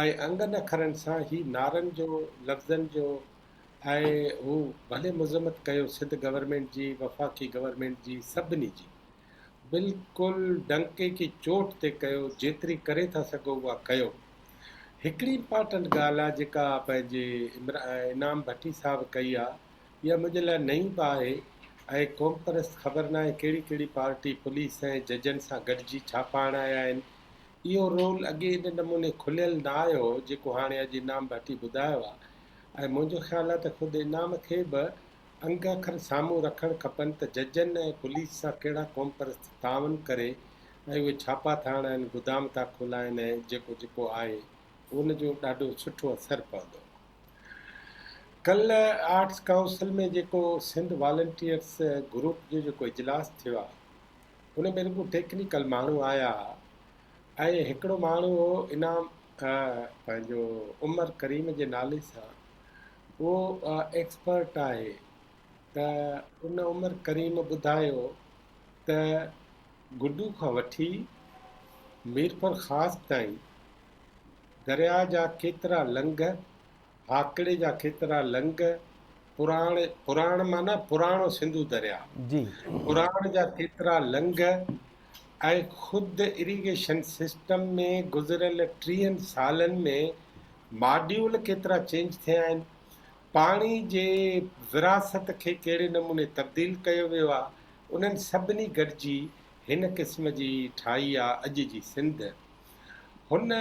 ۽ انگن اکرن سان هي نعرن جو لفظن جو ۽ هو ڀلي مذمت ڪيو سنڌ گورنمينٽ جي وفاقي گورنمينٽ جي سڀني جي بلڪل ڊنڪي ڪي چوٽ تي ڪيو جيتري ڪري ٿا سگهو اها ڪيو. هڪڙي امپارٽنٽ ڳالهه آ جيڪا پنهنجي انعام ڀٽي صاحب ڪئي آ اها منهنجي لاء نئين به آهي ۽ قومپرست خبر ناهي ڪهڙي ڪهڙي پارٽي پوليس ۽ ججن سان گڏجي ڇاپا هڻايا آهن اهو رول اڳي ان نموني کليل نه آيو هو جيڪو هاڻي اڄ انعام ڀٽي ٻڌايو آ ۽ منهنجو خيال آ ته خود انعام کي به انگ اکر سامهون رکڻ کپن ته ججن ۽ پوليس سان ڪهڙا قومپرست تعاون ڪري ۽ اهي ڇاپا ٿا هڻائن، گدام ٿا کولائن ۽ جيڪو جيڪو آهي ان جو ڏاڍو سٺو اثر پوندو. ڪلهه آرٽس ڪائونسل ۾ جيڪو سنڌ والنٽيئرس گروپ جو جيڪو اجلاس ٿيو آهي ان ۾ رڳو ٽيڪنيڪل ماڻهو آيا ها ۽ هڪڙو ماڻهو هو انعام پنهنجو عمر ڪريم جي نالي سان اهو ايڪسپرٽ آهي ته ان عمر ڪريم ٻڌايو ته گڊو کان وٺي ميرپور خاص تائين درياء جا ڪيترا لنگهه، هاڪڙي جا ڪيترا لنگهه، پراڻ، پراڻ معنيٰ پراڻو سنڌو درياء، جي. پراڻ جا ڪيترا لنگهه ۽ خود اريگيشن سسٽم ۾ گذريل ٽيهن سالن ۾ ماڊيول ڪيترا چينج ٿيا آهن، پاڻي جي ورهاست کي ڪهڙي نموني تبديل ڪيو ويو آهي، انهن سڀني گڏجي هن قسم جي ٺاهي آهي اڄ جي سنڌ. هن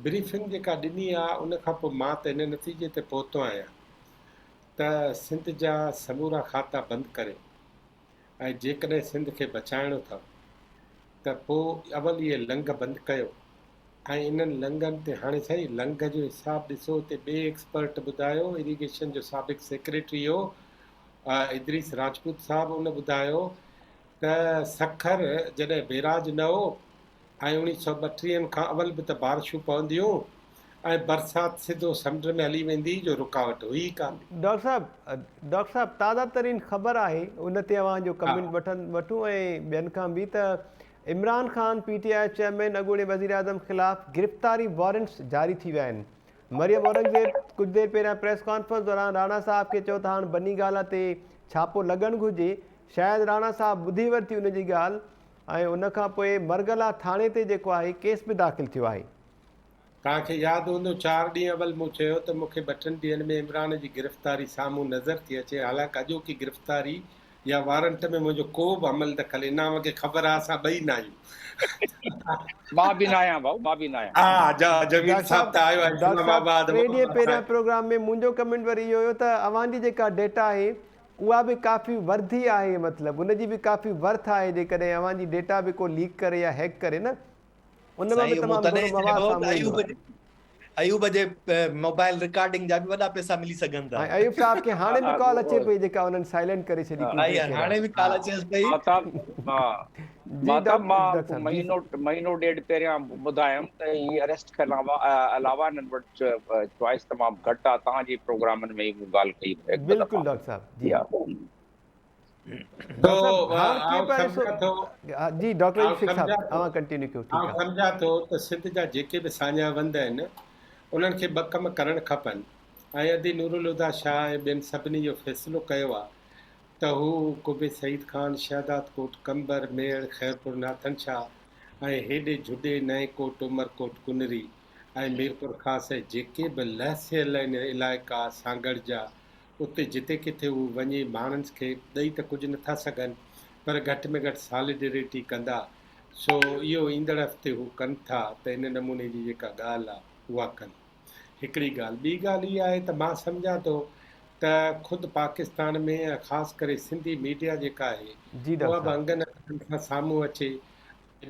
بريفنگ جيڪا ڏني آهي ان کان پوء مان ته هن نتيجي تي پهتو آهيان ته سنڌ جا سمورا کاتا بند ڪريو ۽ جيڪڏهن سنڌ کي بچائڻو اٿو ته پوء اول اهي لنگهه بند ڪيو ۽ انهن لنگهن تي هاڻي سائين لنگهه جو حساب ڏسو اتي ٻئي ايڪسپرٽ ٻڌايو اريگيشن جو سابق سيڪريٽري هو ادريس راجپوت صاحب ان ٻڌايو ته سکر جڏهن بيراج نه هو ۽ اوڻيهه سئو ٻٽيهن کان اول به ته بارشون پونديون ۽ برسات سڌو سمنڊ ۾ هلي ويندي جو رڪاوٽ هئي ئي ڪانه. ڊاڪٽر صاحب ڊاڪٽر صاحب تازه ترين خبر آهي ان تي اوهان جو ڪمينٽ وٺن وٺون ۽ ٻين کان به ته Imran Khan P T I chairman اڳوڻي وزيراعظم خلاف گرفتاري وارنٽس جاري ٿي ويا آهن. مريم اورنگزيب ڪجهه دير پهريان پريس ڪانفرنس دوران راڻا صاحب کي چيو ته هاڻ بني گالا تي ڇاپو لڳڻ گهرجي، شايد راڻا صاحب ٻڌي ورتي ان جي ڳالهه ۽ ان کان پوء مرگلا ٿاڻي تي جيڪو آهي ڪيس به داخل ٿيو آهي. توهان کي ياد هوندو چار ڏينهن اول مون چيو ته مون کي ٻه ٽن ڏينهن ۾ عمران جي گرفتاري سامهون نظر ٿي اچي حالانڪ اڄوڪي گرفتاري يا وارنٽ ۾ منهنجو ڪو به عمل دخل انعام کي خبر آ اسان ٻئي ناهيون. مان به ناهيان ڀائو مان به ناهيان. ها جا جميل صاحب ته آيو آهي ڊاڪٽر اسلام صاحب آباد ٽي ڏينهن پهريان پروگرام ۾ منهنجو ڪمينٽ وري اهو هيو ته اوهان جي جيڪا ڊيٽا آهي اها به ڪافي ورڌي آهي مطلب ان جي به ڪافي ورٿ آهي جيڪڏهن اوهان جي ڊيٽا به ڪو ليڪ ڪري يا هيڪ ڪري نه ان مان به سائين مون تمام گهڻو تڏهن مواد چيو ته سامهون ايندو ايوب آهي. جي ايوب جي موبائل رڪارڊنگ جا به وڏا پئسا ملي سگهن ٿا. ۽ ايوب صاحب کي هاڻي به ڪال اچي پئي جيڪا انهن سائلينٽ ڪري ڇڏي ڪجهه دير ها پهريان. هاڻي به ڪال اچيس پئي. مهتاب ها مان ته مان مهينو مهينو ڏيڍ پهريان ٻڌايم ته هي اريسٽ کان علاوه هنن وٽ چوائس تمام گهٽ آ توهان جي پروگرامن ۾ ئي مون ڳالهه ڪئي هڪ ٻه دفعا. بلڪل ڊاڪٽر صاحب جي. تو آئون سمجهان ٿو جي ڊاڪٽر ايوب شيخ صاحب اوهان ڪنٽينيو ڪيو ٺيڪ آ. آئون سمجهان ٿو ته سنڌ جا جيڪي به ساڃاهه وند آهن انهن کي ٻه ڪم ڪرڻ کپن ۽ ادي نورالهديٰ شاهه ۽ ٻين سڀني اهو فيصلو ڪيو آ ته هو قبي سعيد خان، شهداد ڪوٽ، قمبر، ميهڙ، خيرپور ناٿن شاهه ۽ هيڏي جهڏي، نئين ڪوٽ، عمرڪوٽ، ڪنري ۽ ميرپورخاص ۽ جيڪي به لهسيل آهن علائقا سانگهڙ جا اتي جتي ڪٿي هو وڃي ماڻهن کي ڏئي ته ڪجهه نٿا سگهن پر گهٽ ۾ گهٽ ساليڊريٽي ڪندا سو اهو ايندڙ هفتي هو ڪن ٿا ته ان نموني جي جيڪا ڳالهه آ اها ڪن. هڪڙي ڳالهه. ٻي ڳالهه اها آهي ته مان سمجهان ٿو ته خود پاڪستان ۾ ۽ خاص ڪري سنڌي ميڊيا جيڪا آهي جي اها ڊاڪٽر به صاحب. انگن اکرن سان سامهون اچي.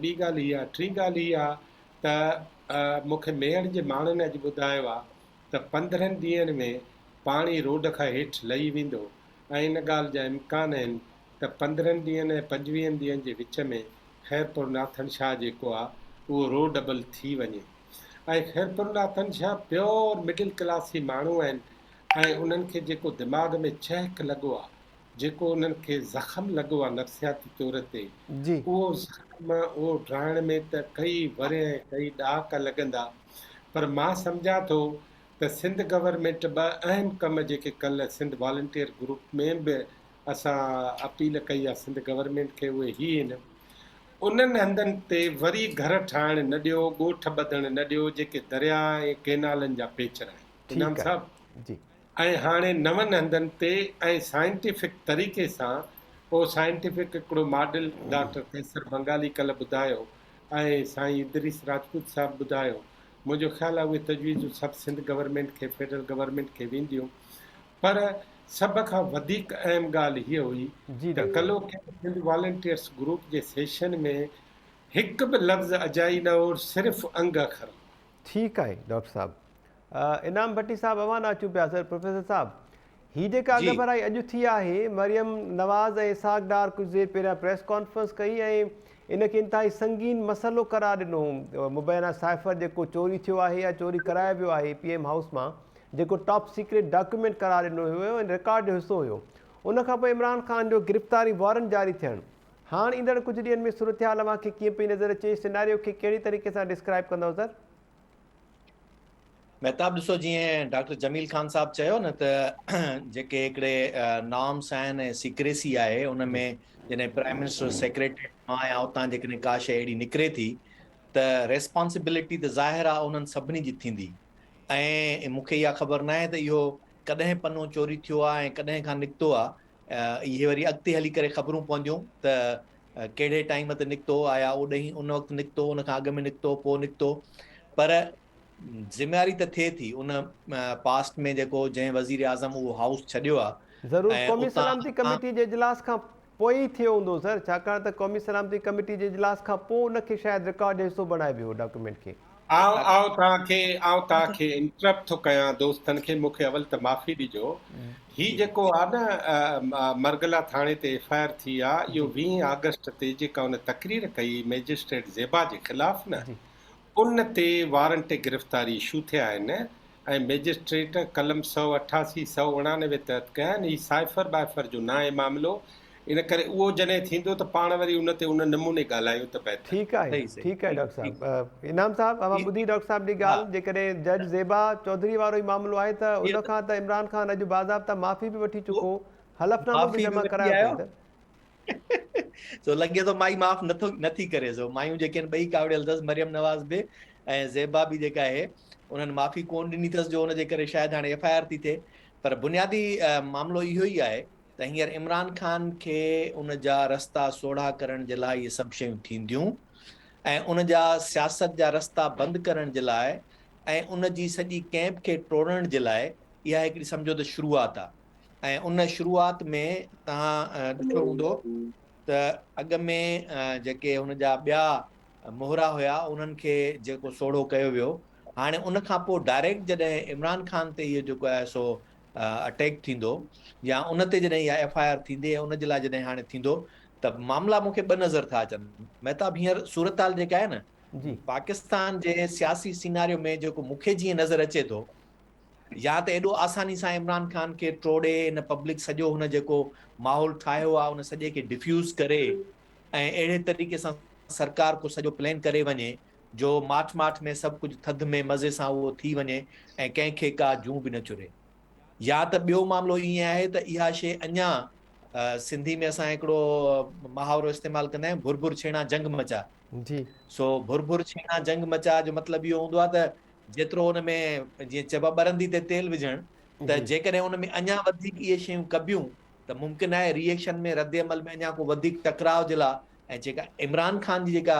ٻي ڳالهه اها. ٽين ڳالهه اها ته مون کي ميهڙ جي ماڻهن اڄ ٻڌايو آهي ته 15 ڏينهن ۾ پاڻي روڊ کان هيٺ لهي ويندو ۽ ان ڳالهه جا امڪان آهن ته 15 ڏينهن ۽ 25 ڏينهن جي وچ ۾ خيرپور ناٿن شاهه جيڪو آهي اهو روڊ ابل ٿي وڃي. ۽ خيرپورناٿن شاهه پيور مڊل ڪلاسي ماڻهو آهن ۽ انهن کي جيڪو دماغ ۾ چهڪ لڳو آ، جيڪو انهن کي زخم لڳو آ نفسياتي طور تي، جي. اهو زخم اهو ڊاهڻ ۾ ته ڪئي ورهيه ۽ ڪئي ڏهاڪا لڳندا پر مان سمجهان ٿو ته سنڌ گورنمينٽ ٻه اهم ڪم جيڪي ڪلهه سنڌ والنٽيئر گروپ ۾ به اسان اپيل ڪئي آ سنڌ گورنمينٽ کي اهي هي آهن. انهن هنڌن تي وري گهر ٺاهڻ نه ڏيو، ڳوٺ ٻڌڻ نه ڏيو، جيڪي درياهه ۽ ڪئنالن جا پيچر آهن. انعام ٺيڪ آهي صاحب! جي. ۽ هاڻي نون هنڌن تي ۽ سائنٽيفڪ طريقي سان اهو سائنٽيفڪ هڪڙو ماڊل ڊاڪٽر قيصر بنگالي ڪلهه ٻڌايو ۽ سائين ادريس راجپوت صاحب ٻڌايو. منهنجو خيال آهي اهي تجويزون سڀ سنڌ گورنمينٽ کي فيڊرل گورنمينٽ کي وينديون. پر سڀ کان وڌيڪ اهم ڳالهه هيء هئي جي ته ڊاڪٽر. ڪلهوڪي سنڌ والنٽيئرس گروپ جي سيشن ۾ هڪ به لفظ اجائي نه هو صرف انگ اکر هئا. ٺيڪ آهي ڊاڪٽر صاحب. انعام ڀٽي صاحب اوهان ڏانهن اچون پيا سر پروفيسر صاحب هي جيڪا جي. اڳڀرائي اڄ ٿي آهي مريم نواز ۽ اسحاق ڊار ڪجهه دير پهريان پريس ڪانفرنس ڪئي ۽ ان کي انتهائي سنگين مسئلو قرار ڏنو مبينا سائفر جيڪو چوري ٿيو آهي يا چوري ڪرايو ويو آهي پي ايم هائوس مان جيڪو ٽاپ سيڪريٽ ڊاڪيومينٽ قرار ڏنو ويو ۽ رڪارڊ جو حصو هيو ان کان پوء عمران خان جو گرفتاري وارنٽ جاري ٿيڻ هاڻ ايندڙ ڪجهه ڏينهن ۾ صورتحال اوهان کي ڪيئن پئي نظر اچي سيناريو کي ڪهڙي طريقي سان ڊسڪرائب ڪندؤ سر؟ مهتاب ڏسو جيئن ڊاڪٽر جميل خان صاحب چيو نه ته جيڪي هڪڙي نارمس آهن ۽ سيڪريسي آهي ان ۾ جڏهن پرائم منسٽر سيڪريٽريٽ مان يا اتان جيڪڏهن ڪا شيء اهڙي نڪري ٿي ته ريسپانسبلٽي ته ظاهر آهي انهن سڀني جي ٿيندي ۽ مون کي اها خبر ناهي ته اهو ڪڏهن پنو چوري ٿيو آهي ۽ ڪڏهن کان نڪتو آهي. اهي وري اڳتي هلي ڪري خبرون پونديون ته ڪهڙي ٽائيم تي نڪتو، آيا اوڏهين ان وقت نڪتو، ان کان اڳ ۾ نڪتو، پوء نڪتو. پر ذميواري ته ٿئي ٿي ان پاسٽ ۾ جيڪو جنهن وزير اعظم اهو هائوس ڇڏيو آهي ضرور ۽ قومي اتان سلامتي ڪميٽي جي اجلاس کان پوء ئي ٿيو هوندو سر ڇاڪاڻ ته قومي سلامتي ڪميٽي جي اجلاس کان پوء ان کي شايد رڪارڊ جو حصو بڻايو ويو هو ڊاڪيومينٽ کي. آئون آئون توهان کي آئون توهان کي انٽرپٽ ٿو ڪيان دوستن کي مون کي اول ته معافي ڏجو هي جيڪو آ نه مرگلا ٿاڻي تي ايف I R ٿي آ اهو 20 آگسٽ تي جيڪا ان تقرير ڪئي مئجسٽريٽ زيبا جي خلاف نه ان تي وارنٽ گرفتاري اشو ٿيا آهن ۽ مئجسٽريٽ قلم 188، 189 تحت ڪيا آهن، هي سائفر بائفر جو ناهي معاملو، ان ڪري اهو جڏهن ٿيندو ته پاڻ وري ان تي ان نموني ڳالهايون ته بهتر. ٺيڪ آهي صحيح صحيح ٺيڪ آهي ٺيڪ ڊاڪٽر ٺيڪ صاحب انعام صاحب اوهان ٻڌي ڊاڪٽر صاحب جي ها ڳالهه جيڪڏهن جج زيبا چوڌري وارو ئي معاملو آهي ته ان کان ته عمران خان اڄ باضابطا معافي به وٺي چڪو حلف نامو به معافي به جمع وٺي ڪرايو آيو اٿئي ته سو لڳي ٿو مائي معاف نٿو نٿي ڪري سو مايون جيڪي آهن ٻئي ڪاوڙيل اٿس مريم نواز به ۽ زيبا به جيڪا آهي انهن معافي ڪون ڏني اٿس جو ان جي ڪري شايد هاڻي ايف I R ٿي ٿئي پر بنيادي معاملو اهو ئي آهي ته هينئر عمران خان کي ان جا رستا سوڙها ڪرڻ جي لاء اهي سڀ شيون ٿينديون ۽ ان جا سياست جا رستا بند ڪرڻ جي لاء ۽ ان جي سڄي ڪئمپ کي ٽوڙڻ جي لاء اها هڪڙي سمجهو ته شروعات آهي ۽ ان شروعات ۾ توهان ڏٺو هوندو ته اڳ ۾ جيڪي هن جا ٻيا مهرا هيا انهن کي جيڪو سوڙهو ڪيو ويو هاڻي ان کان پوء ڊائريڪٽ جڏهن عمران خان تي اهو جيڪو آهي سو اٽيڪ ٿيندو يا ان تي جڏهن اها ايف I R ٿيندي ۽ ان جي لاء جڏهن هاڻي ٿيندو ته معاملا مون کي ٻه نظر ٿا اچن مهتاب هينئر صورتحال جيڪا آهي نه جي پاڪستان جي سياسي سيناريو ۾ جيڪو مون کي جيئن نظر اچي ٿو يا ته ايڏو آساني سان عمران خان کي ٽوڙي ان پبلڪ سڄو هن جيڪو ماحول ٺاهيو آهي ان سڄي کي ڊفيوز ڪري ۽ اهڙي طريقي سان سرڪار ڪو سڄو پلان ڪري وڃي جو ماٺ ماٺ ۾ سڀ ڪجهه ٿڌ ۾ مزي سان اهو ٿي وڃي ۽ ڪنهن کي ڪا جون به نه چري. يا ته ٻيو معاملو ائين آهي ته اها شيء اڃا سنڌي ۾ اسان هڪڙو محاورو استعمال ڪندا آهيون ڀر ڀر ڇيڻا جنگ مچا. جي. سو ڀر ڀر ڇيڻا جنگ مچا جو مطلب اهو هوندو آهي ته جيترو ان ۾ جيئن چئبو آهي ٻرندي تي تيل وجهڻ ته جيڪڏهن ان ۾ اڃا وڌيڪ اهي شيون ڪبيون ته ممڪن آهي ري ايڪشن ۾ رد عمل ۾ اڃا ڪو وڌيڪ ٽڪراء جي لا ۽ جيڪا عمران خان جي جيڪا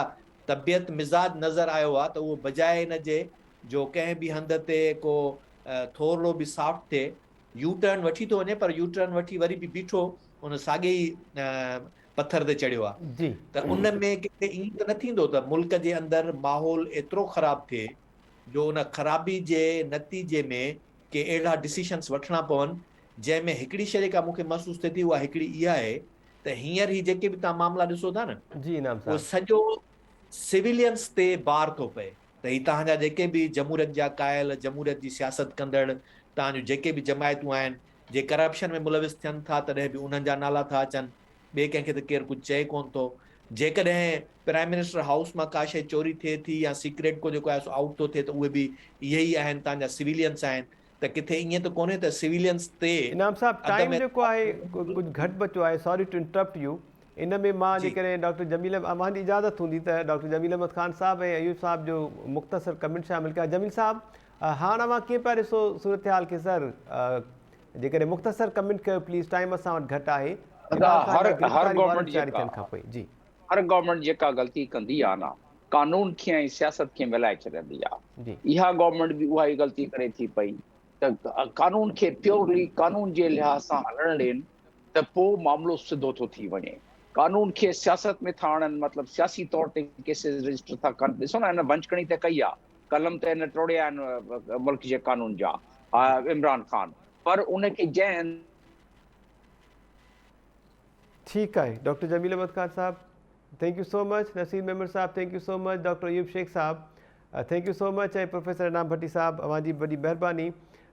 طبيعت مزاج نظر آيو آهي ته اهو بجاء ان جي جو ڪنهن به هنڌ تي ڪو ٿورڙو به سافٽ ٿئي يو ٽرن وٺي ٿو وڃي پر يو ٽرن وٺي وري به بيٺو ان ساڳي ئي پٿر تي چڙهيو آهي جي ته ان ۾ ڪٿي ائين ته نه ٿيندو ته ملڪ جي اندر ماحول ايترو خراب ٿئي جو ان خرابي جي نتيجي ۾ ڪي اهڙا ڊسيشنس وٺڻا پون جنهن ۾ هڪڙي شيء جيڪا مون کي محسوس ٿئي ٿي اها هڪڙي اها آهي ته هينئر هي جيڪي به توهان معاملا ڏسو ٿا نه جي انعام اهو صاحب. سڄو سويلينس تي بار ٿو پئي ته هي توهان جا جيڪي به جمهوريت جا قائل جمهوريت جي سياست ڪندڙ توهان جون جيڪي به جماعتون آهن جي ڪرپشن ۾ ملوث ٿين ٿا تڏهن به انهن جا نالا ٿا اچن ٻئي ڪنهن کي ته ڪير ڪجهه چئي ڪونه ٿو جيڪڏهن پرائم منسٽر هائوس مان ڪا شيء چوري ٿئي ٿي يا سيڪريٽ ڪو جيڪو آهي سو آئوٽ ٿو ٿئي ته اهي به اهي ئي آهن توهان جا سويلينس آهن ته ڪٿي ائين ته ڪونهي ته سويلينس تي انعام صاحب ٽائيم جيڪو آهي ڪجهه گهٽ بچو آهي سوري ٽو انٽرپٽ يو ان ۾ مان جيڪڏهن ڊاڪٽر جميل اوهان جي اجازت هوندي ته ڊاڪٽر جميل احمد خان صاحب ۽ ايوب صاحب جو مختصر ڪمينٽ شامل ڪيان جميل صاحب هاڻ اوهان ڪيئن پيا ڏسو صورتحال کي سر جيڪڏهن مختصر ڪمينٽ ڪيو پليز ٽائيم اسان وٽ گهٽ آهي ادا هر هر گورنمينٽ جاري ٿيڻ کان پوء جي هر گورنمينٽ جيڪا غلطي ڪندي آ نه قانون کي ۽ سياست کي ملائي ڇڏيندي آ. اها گورنمينٽ به اها ئي غلطي ڪري ٿي پئي ته قانون کي پيورلي قانون جي لحاظ سان هلڻ ڏين ته پوء معاملو سڌو ٿو ٿي وڃي. قانون کي سياست ۾ ٿا آڻن مطلب سياسي طور تي ڪيسز رجسٽر ٿا ڪن. ڏسو نه هن ڀڃڪڻي ته ڪئي آ، قلم ته هن ٽوڙيا آهن ملڪ جي قانون جا عمران خان پر ان کي جنهن ٺيڪ آهي ڊاڪٽر جميل احمد خان صاحب thank you so much Naseer Memon صاحب thank you so much doctor Ayub Shaikh صاحب thank you so much ۽ professor Inam Bhatti صاحب اوهان جي وڏي مهرباني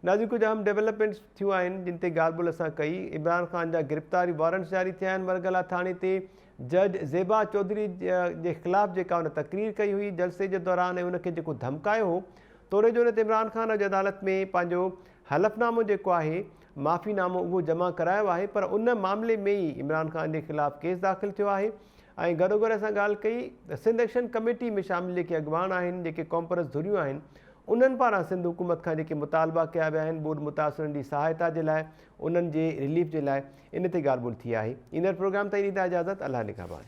ناظرين ڪجهه اهم ڊيولپمينٽس ٿيون آهن جن تي ڳالهه ٻولهه اسان ڪئي عمران خان جا گرفتاري وارنٽس جاري ٿيا آهن مرگلا ٿاڻي تي جج زيبا چوڌري جي خلاف جيڪا ان تقرير ڪئي هئي جلسي جي دوران ۽ ان کي جيڪو ڌمڪايو هو توڙي جو ان تي عمران خان اڄ عدالت ۾ پنهنجو حلف نامو جيڪو آهي معافي نامو اهو جمع ڪرايو آهي پر ان معاملي ۾ ئي عمران خان جي خلاف ڪيس داخل ٿيو آهي ۽ گڏوگڏ اسان ڳالهه ڪئي ته سنڌ ايڪشن ڪميٽي ۾ شامل جيڪي اڳواڻ آهن جيڪي قومپرست ڌريون آهن انهن پاران سنڌ حڪومت کان جيڪي مطالبا ڪيا ويا آهن ٻوڏ متاثرن جي سهائتا جي لاء انهن جي رليف جي لاء ان تي ڳالهه ٻولهه ٿي آهي ايندڙ پروگرام تائين ڏيندا اجازت الله نگهبان.